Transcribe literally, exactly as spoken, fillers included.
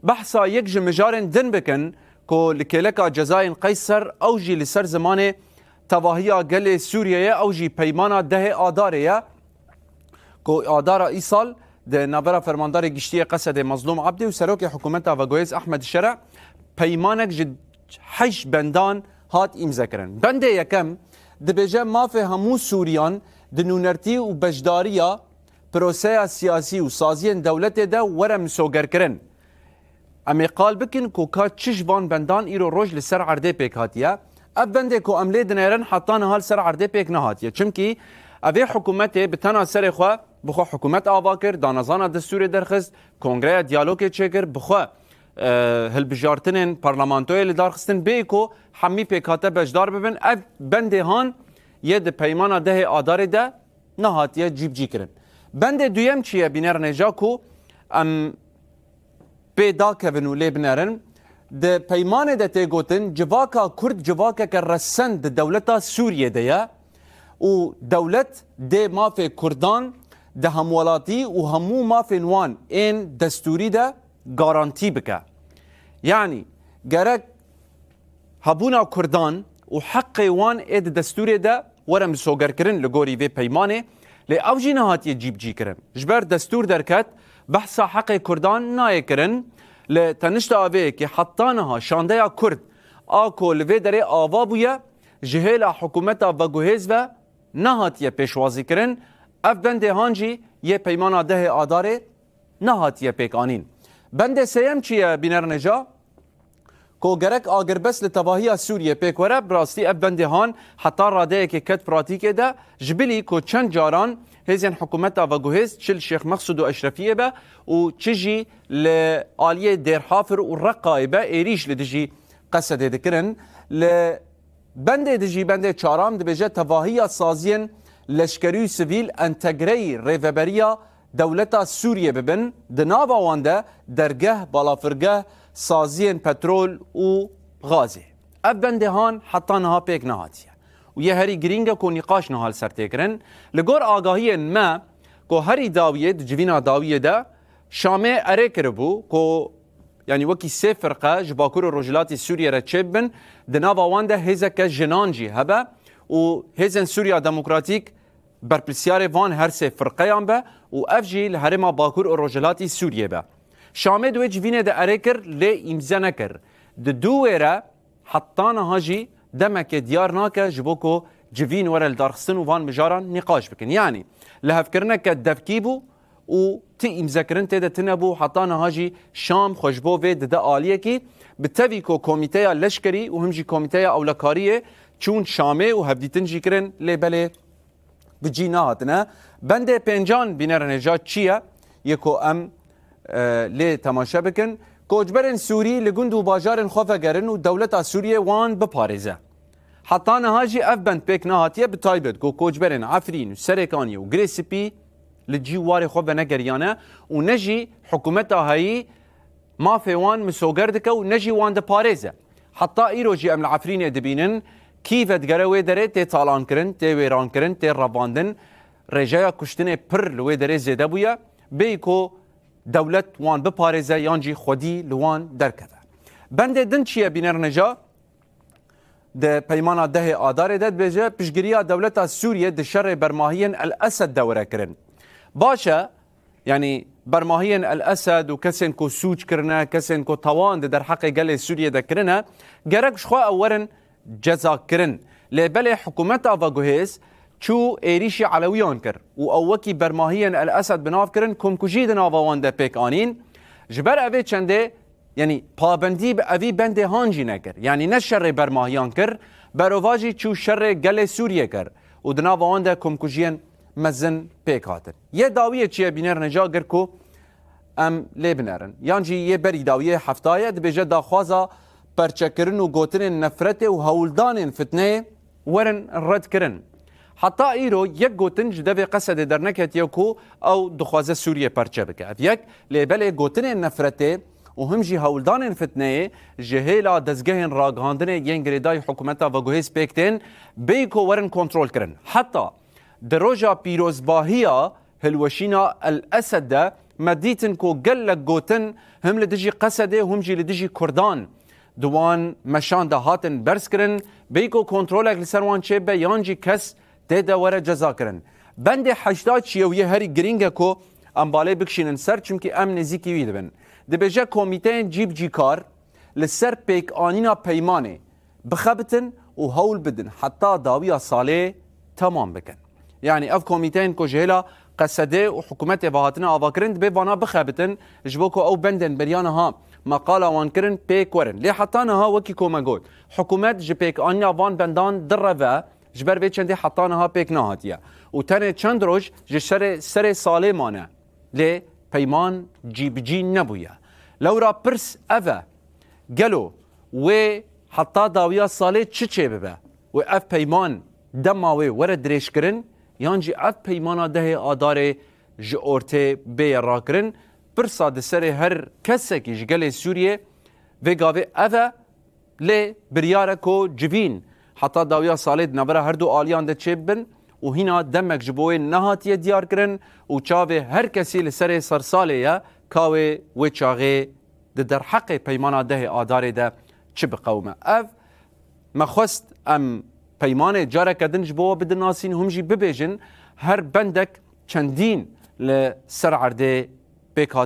Behsa yek ji mijarên din bikin ku li kêleka cezayên Qeyser, ew jî li ser zimanê tevahiya gelê Sûriyê ye, ew jî peymana dehê Adarê ye. Ku Adara îsal di navbera Fermandarê Giştî yê Qesedê Mezlûm Ebdî û Serokê Hikûmeta Veguhêz Ehmed Şere peymanek ji heşt bendan hat îmzekirin. Bendê yekem dibêje mafê hemû Sûriyan di nûnertî û beşdariya proseya siyasî û saziyên dewletê de were misogerkirin. Em ê qal bikin ku ka çi ji van bendan îro roj li ser erdê pêk hatiye. Ev bendê ku em lê dinêrin heta niha li ser erdê pêk nehatiye. Çimkî evê hikûmetê bi tena serê xwe, bi xwe hikûmet ava kir, danezana destûrê derxist, kongreya diyalogê çêkir, bi xwe, e, hilbijartinên parlamentoyê li dar xistin, bêyî ku hemî pêkhate beşdar bibin. Ev bendê han yê di peymana dehê Adarê de nehatiye cîbicîkirin. Bendê duyem çi ye, bînerên hêja, ku em pê dakevin û lê binerin? Di peymanê de tê gotin, civaka Kurd civakeke resen di dewleta Sûriyê de ye û dewlet dê mafê Kurdan di hemwelatî û hemû mafên wan ên destûrî de garantî bike. Yanî gerek hebûna Kurdan û heqê wan ê di destûrê de were misogerkirin li gorî vê peymanê, lê ew jî nehatiye cîbicîkirin. Ji ber destûr derket, behsa heqê Kurdan nayê kirin. Li tenişta vê yekê heta niha şandeya Kurd a ku li vê derê ava bûye, ji hêla hikûmeta veguhêz ve nehatiye pêşwazîkirin. Ev bendê han jî yê peymana dehê Adarê nehatiye pêkanîn. Bendê sêyem çi ye, bînerên hêja? Ku gerek agirbest li tevahiya Sûriyê pêk were, bi rastî ev bendê han heta radeyekê ket pratîkê de, ji bilî ku çend caran hêzên hikûmeta veguhêz çi li Şêx Mexsûd û Eşrefiyê be û çi jî li aliyê Dêrhafir û Reqayê be, êrîş li dijî Qesedê dikirin. Li bendê dijî bendê çaran dibêje tevahiya saziyên leşkerî û sivîl entegreyî rêveberiya dewleta Sûriyê bibin, di nava wan de dergeh, balafirgeh, saziyên petrol û gazê. Ev bendê han heta niha pêk nehatiye û yê herî girîng e ku nîqaş niha li ser tê kirin. Li gor agahiyên me ku herî dawiyê di civîna dawiyê de Şamê erê kiribû ku, yanî wekî sê firqe ji Bakur û Rojhilatî Sûriyê re çêbibin, di nava wan de hêzeke jinan jî hebe û hêzên Sûriya Demokratîk berpirsiyarê van her sê firqeyan be û ev jî li herêma Bakur û Rojhilatî Sûriyê be. Şamê di wê civînê de erê kir, lê îmze nekir. Di dû wê re heta niha jî demekê diyar nake ji bo ku civîn were lidarxistin û van mijaran nîqaş bikin. Yanî lihevkirineke devkî bû û ti îmzekirin tê de tune bû. Heta niha jî Şam xwe ji bo vê dide aliyekî. Bi tevî ku komîteya leşkerî û him jî komîteya ewlekariyê çûn Şamê û hevdîtin jî kirin, lê belê bi cî nehatine. Bendê pêncan, bînerên hêja, çi ye? Yê ku em, e, lê temaşe bikin. Koçberên Sûrî li gund û bajarên xwe vegerin û dewleta Sûriyê wan biparêze. Heta niha jî ev bend pêk nehatiye, bi taybet ku koçberên Efrîn û Serêkaniyê û Girê Spî li cî û warê xwe venegeriyane û ne jî hikûmeta heyî mafê wan misoger dike û ne jî wan diparêze. Heta îro jî em li Efrînê dibînin, kî vedigere wê derê tê talankirin, tê wêrankirin, tê revandin. Rêjeya kuştinê pir li wê derê zêde bûye, bêyî ku dewlet wan biparêze yan jî xwedî li wan derkeve. Bendê din çi ye, bînerên hêja? Di peymana dehê Adarê de dibêje, piştgiriya dewleta Sûriyê di şerê bermahiyên El Esed de were kirin. Baş e, yanî bermahiyên El Esed û kesên ku sûc kirine, kesên ku tawan di derheqê gelê Sûriyê de kirine, gerek ji xwe ew werin cezakirin. Lê belê hikûmeta veguhêz çû êrîşî Elewiyan kir û ew wekî bermahiyên El Esed bi nav kirin, komkujî di nava wan de pêk anîn. Ji ber evê çendê, yanî pabendî bi evî bendê han jî nekir. Yanî ne şerê bermahiyan kir, berovajî çû şerê gelê Sûriyê kir û di nava wan de komkujiyên mezin pêk hatin. Yê dawiyê çi ye, bînerên hêja, gir ku em lê binerin? Yan jî yê berî dawiyê hefta ye, dibêje daxwaza perçekirin û gotinên nefretê û hewldanên fitneyê werin redkirin. Heta îro yek gotin ji devê Qesedê derneketiye ku ew dixwaze Sûriyê perçe bike. Ev yek, lê belê gotinên nefretê û him jî hewldanên fitneyê ji hêla dezgehên ragihandinê yên girêdayî hikûmeta veguhêz pêk tên, bêyî ku werin kontrolkirin. Heta di roja pîrozbahiya hilweşîna El Esed de Me dîtin ku gelek gotin him li dijî Qesedê û him jî li dijî Kurdan di wan meşan de hatin berzkirin, bêyî ku kontrolek li ser wan çêbibe yan jî kes tê de were cezakirin. Bendê heştê çi ye û yê herî girîng e ku em balê bikişînin ser, çimkî em nêzîkî wî dibin. Dibêje komîteyên cî bi cî kar li ser pêkanîna peymanê bixebitin û hewl bidin heta dawiya salê temam bikin. Yanî ev komîteyên ku ji hêla Qesedê û hikûmetê ve hatine avakirin, dibê vana bixebitin, ji bo ku ew bendên beriya niha me qala wan kirin pêk werin. Lê heta niha wekî ku me got, hikûmet ji pêkanîna van bendan direve, ji ber vê çendê heta niha pêk nehatiye. Û tenê çend roj ji serê, serê salê mane. Lê peyman cî bi cî nebûye. Lewra pirs ev e, gelo wê heta dawiya salê çi çêbibe? Wê ev peyman dema wê were dirêjkirin, yan jî ev peymana dehê Adarê ji ortê bêye rakirin? Pirsa di serê her kesekî ji gelê Sûriyê vê gavê ev e, lê biryar e ku civîn heta dawiya salê di navbera her du aliyan de çêbibin û hîna demek ji bo wê nehatiye diyarkirin û çavê her kesî li serê sersalê ye ka wê wê çaxê di derheqê peymana dehê Adarê de çi biqewime. Ev me xwest em peymanê careke din ji bo we bidin nasîn, hûn jî bibêjin, her bendek çendîn li ser erdê pêk